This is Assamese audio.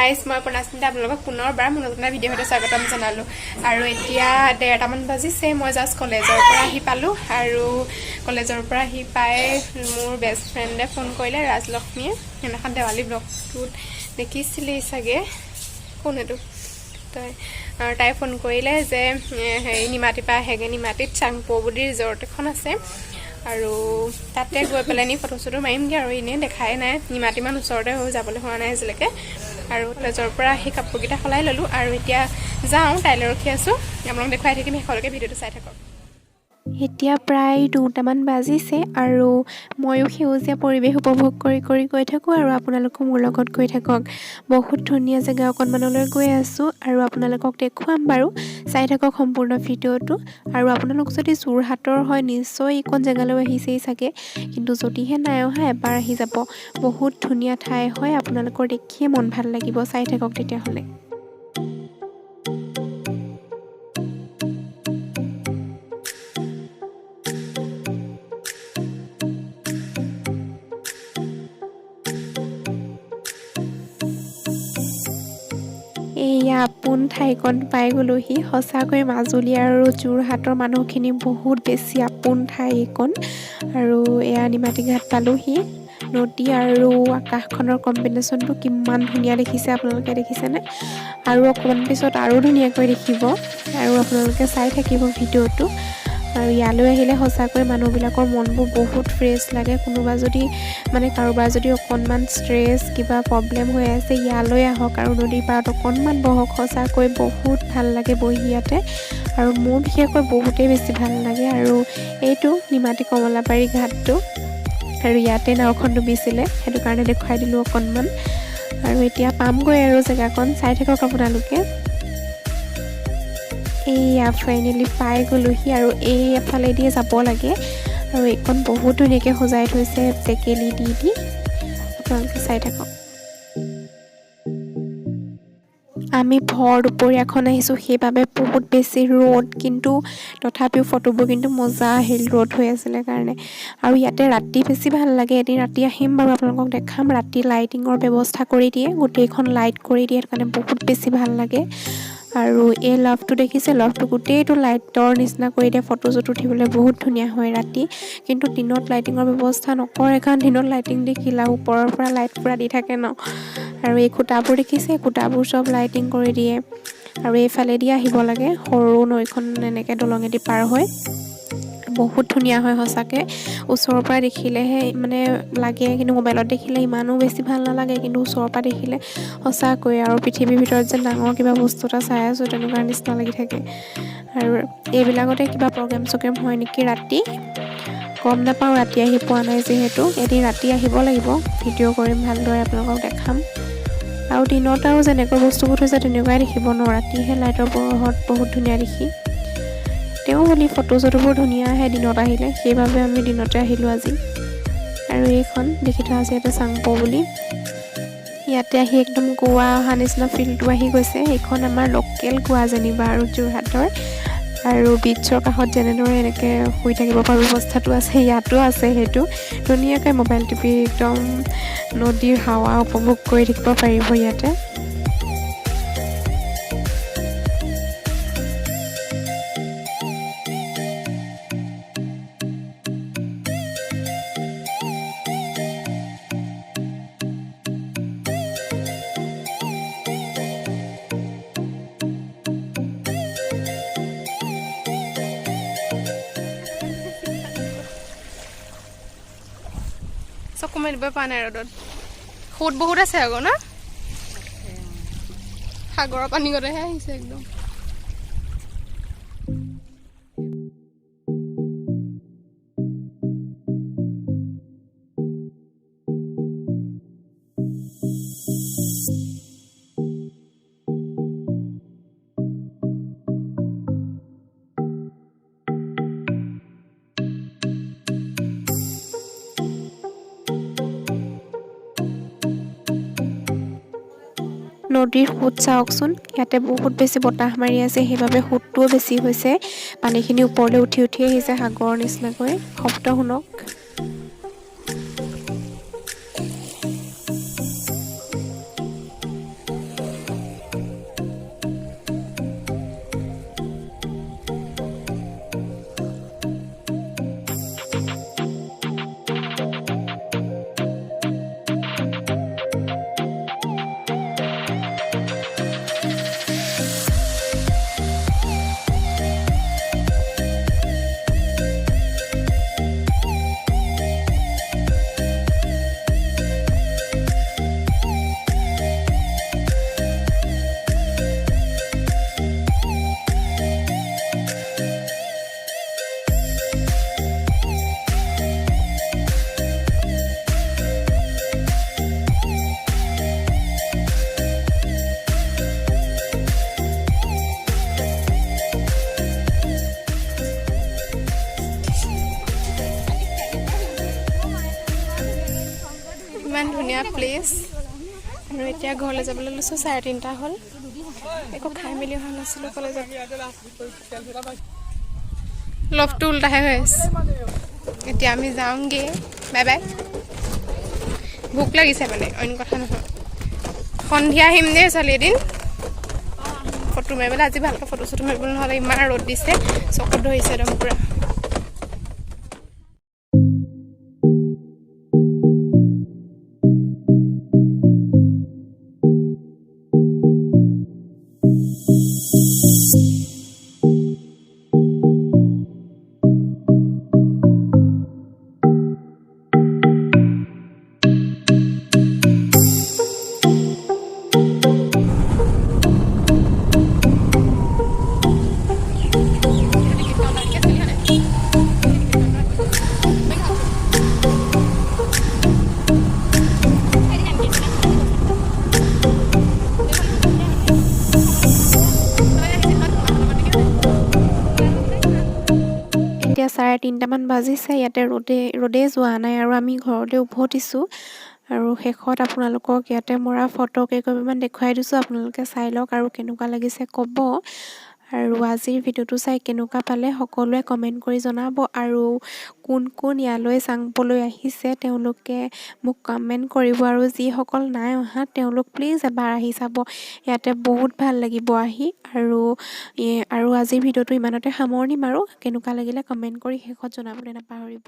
গাইজ, মই প্ৰণাস্মিতা আপোনালোকক পুনৰবাৰ মোৰ নতুন এটা ভিডিঅ' সৈতে স্বাগতম জনালোঁ। আৰু এতিয়া 1:30মান বাজিছে। মই জাষ্ট কলেজৰ পৰা আহি পালোঁ আৰু কলেজৰ পৰা আহি পাই মোৰ বেষ্ট ফ্ৰেণ্ডে ফোন কৰিলে, ৰাজলক্ষ্মীয়ে। সেইদিনাখন দেৱালী ব্লগটোত দেখিছিলেই চাগে, কোন এইটো তই। আৰু তাই ফোন কৰিলে যে হেৰি নিমাতীৰ পৰা আহেগৈ। নিমাতীত চাংপো বুলি ৰিজৰ্ট এখন আছে আৰু তাতে গৈ পেলাই নি ফটো চটো মাৰিমগৈ। আৰু এনেই দেখাই নাই, নিমাতীমান ওচৰতে হৈ যাবলৈ হোৱা নাই আজিলৈকে। আৰু কলেজৰ পৰা আহি কাপোৰকেইটা সলাই ল'লোঁ আৰু এতিয়া যাওঁ, তাইলৈ ৰখি আছোঁ। আপোনালোক দেখুৱাই থাকিম, শেষলৈকে ভিডিঅ'টো চাই থাকক। এতিয়া প্ৰায় 2টামান বাজিছে আৰু ময়ো সেউজীয়া পৰিৱেশ উপভোগ কৰি কৰি গৈ থাকোঁ আৰু আপোনালোকো মোৰ লগত গৈ থাকক। বহুত ধুনীয়া জেগা অকণমানলৈ গৈ আছোঁ আৰু আপোনালোকক দেখুৱাম বাৰু। চাই থাকক সম্পূৰ্ণ ভিডিঅ'টো। আৰু আপোনালোক যদি যোৰহাটৰ হয়, নিশ্চয় এইকণ জেগালৈ আহিছেই চাগে, কিন্তু যদিহে নাই অহা, এবাৰ আহি যাব। বহুত ধুনীয়া ঠাই হয়, আপোনালোকৰ দেখিয়ে মন ভাল লাগিব। চাই থাকক তেতিয়াহ'লে। এইয়া আপোন ঠাইকণ পাই গ'লোহি। সঁচাকৈ মাজুলী আৰু যোৰহাটৰ মানুহখিনি বহুত বেছি আপোন ঠাই এইকণ। আৰু এয়া নিমাতী ঘাট পালোহি। নদী আৰু আকাশখনৰ কম্বিনেশ্যনটো কিমান ধুনীয়া দেখিছে, আপোনালোকে দেখিছেনে? আৰু অকণমান পিছত আৰু ধুনীয়াকৈ দেখিব আৰু আপোনালোকে চাই থাকিব ভিডিঅ'টো। আৰু ইয়ালৈ আহিলে সঁচাকৈ মানুহবিলাকৰ মনবোৰ বহুত ফ্ৰেছ লাগে। কোনোবা যদি মানে কাৰোবাৰ যদি অকণমান ষ্ট্ৰেছ, কিবা প্ৰব্লেম হৈ আছে, ইয়ালৈ আহক আৰু নদীৰ পাৰত অকণমান বহক। সঁচাকৈ বহুত ভাল লাগে বহি ইয়াতে আৰু মোৰ বিশেষকৈ বহুতেই বেছি ভাল লাগে। আৰু এইটো নিমাতী কমলাবাৰী ঘাটটো আৰু ইয়াতে নাওখন ডুবিছিলে, সেইটো কাৰণে দেখুৱাই দিলোঁ অকণমান। আৰু এতিয়া পামগৈ আৰু জেগাকণ, চাই থাকক আপোনালোকে। এইয়া ফাইনেলি পাই গ'লোহি আৰু এই এফালেদিয়ে যাব লাগে। আৰু এইখন বহুত ধুনীয়াকৈ সজাই থৈছে টেকেলি দি দি, আপোনালোকে চাই থাকক। আমি ভৰ দুপৰীয়াখন আহিছোঁ, সেইবাবে বহুত বেছি ৰ'দ, কিন্তু তথাপিও ফটোবোৰ কিন্তু মজা আহিল ৰ'দ হৈ আছিলে কাৰণে। আৰু ইয়াতে ৰাতি বেছি ভাল লাগে। এদিন ৰাতি আহিম বাৰু, আপোনালোকক দেখাম। ৰাতি লাইটিঙৰ ব্যৱস্থা কৰি দিয়ে, গোটেইখন লাইট কৰি দিয়ে, সেইটো কাৰণে বহুত বেছি ভাল লাগে। আৰু এই লাভটো দেখিছে, লাভটো গোটেইটো লাইটৰ নিচিনা কৰি দিয়ে। ফটো চটো উঠিবলৈ বহুত ধুনীয়া হয় ৰাতি। কিন্তু দিনত লাইটিঙৰ ব্যৱস্থা নকৰে, কাৰণ দিনত লাইটিং দি কি লাভ, ওপৰৰ পৰা লাইট পূৰা দি থাকে ন। আৰু এই খুঁটাবোৰ দেখিছে, এই খুঁটাবোৰ চব লাইটিং কৰি দিয়ে। আৰু এইফালেদি আহিব লাগে, সৰু নৈখন এনেকৈ দলঙেদি পাৰ হৈ। বহুত ধুনীয়া হয় সঁচাকৈ। ওচৰৰ পৰা দেখিলেহে মানে লাগে, কিন্তু মোবাইলত দেখিলে ইমানো বেছি ভাল নালাগে। কিন্তু ওচৰৰ পৰা দেখিলে সঁচাকৈ আৰু পৃথিৱীৰ ভিতৰত যেন ডাঙৰ কিবা বস্তু এটা চাই আছোঁ, তেনেকুৱা নিচিনা লাগি থাকে। আৰু এইবিলাকতে কিবা প্ৰগ্ৰেম চগ্ৰেম হয় নেকি ৰাতি, গম নাপাওঁ। ৰাতি আহি পোৱা নাই যিহেতু, এদিন ৰাতি আহিব লাগিব, ভিডিঅ' কৰিম, ভালদৰে আপোনালোকক দেখাম। আৰু দিনত আৰু যেনেকৈ বস্তুবোৰ থৈছে তেনেকুৱাই দেখিব ন, ৰাতিহে লাইটৰ পোহৰত বহুত ধুনীয়া দেখি। তেওঁ বুলি ফটো চটোবোৰ ধুনীয়া আহে দিনত আহিলে, সেইবাবে আমি দিনতে আহিলোঁ আজি। আৰু এইখন দেখি থোৱা আছে ইয়াতে চাংপো বুলি। ইয়াতে আহি একদম গোৱা অহা নিচিনা ফিলটো আহি গৈছে। এইখন আমাৰ লোকেল গোৱা যেনিবা আৰু যোৰহাটৰ। আৰু বিচৰ কাষত যেনেদৰে এনেকৈ শুই থাকিব পৰা ব্যৱস্থাটো আছে, ইয়াতো আছে সেইটো। ধুনীয়াকৈ মোবাইল টিপি একদম নদীৰ হাৱা উপভোগ কৰি থাকিব পাৰিব ইয়াতে। চকু মেলিবই পৰা নাই ৰ'দত। সোঁত বহুত আছে আকৌ ন, সাগৰৰ পানী গতেহে আহিছে একদম। নদীৰ সোঁত চাওকচোন, ইয়াতে বহুত বেছি বতাহ মাৰি আছে, সেইবাবে সোঁতটোও বেছি হৈছে। পানীখিনি ওপৰলৈ উঠি উঠি আহিছে সাগৰৰ নিচিনাকৈ। শব্দ শুনক। ধুনীয়া প্লেচ। আৰু এতিয়া ঘৰলৈ যাবলৈ লৈছোঁ। 3:30 হ'ল। একো খাই মেলি অহা নাছিলোঁ কলেজত। লভটো উল্টাহে হৈ আছে। এতিয়া আমি যাওঁগৈ। Bye bye. ভোক লাগিছে মানে, অইন কথা নহয়। সন্ধিয়া আহিম দেই ছোৱালী এদিন ফটো মাৰিবলৈ। আজি ভালকৈ ফটো চটো মাৰিবলৈ নহ'লে, ইমান ৰ'দ দিছে, চকুত ধৰিছে একদম পূৰা। এতিয়া 3:30মান বাজিছে। ইয়াতে ৰ'দেই যোৱা নাই আৰু আমি ঘৰলৈ উভতিছোঁ। আৰু শেষত আপোনালোকক ইয়াতে মৰা ফটো কেইকপিমান দেখুৱাই দিছোঁ। আপোনালোকে চাই লওক আৰু কেনেকুৱা লাগিছে ক'ব। আৰু আজিৰ ভিডিঅ'টো চাই কেনেকুৱা পালে সকলোৱে কমেণ্ট কৰি জনাব। আৰু কোন কোন ইয়ালৈ চাংপলৈ আহিছে, তেওঁলোকে মোক কমেণ্ট কৰিব। আৰু যিসকল নাই অহা, তেওঁলোক প্লিজ এবাৰ আহি চাব। ইয়াতে বহুত ভাল লাগিব আহি। আৰু আজিৰ ভিডিঅ'টো ইমানতে সামৰণি মাৰোঁ। কেনেকুৱা লাগিলে কমেণ্ট কৰি শেষত জনাবলৈ নাপাহৰিব।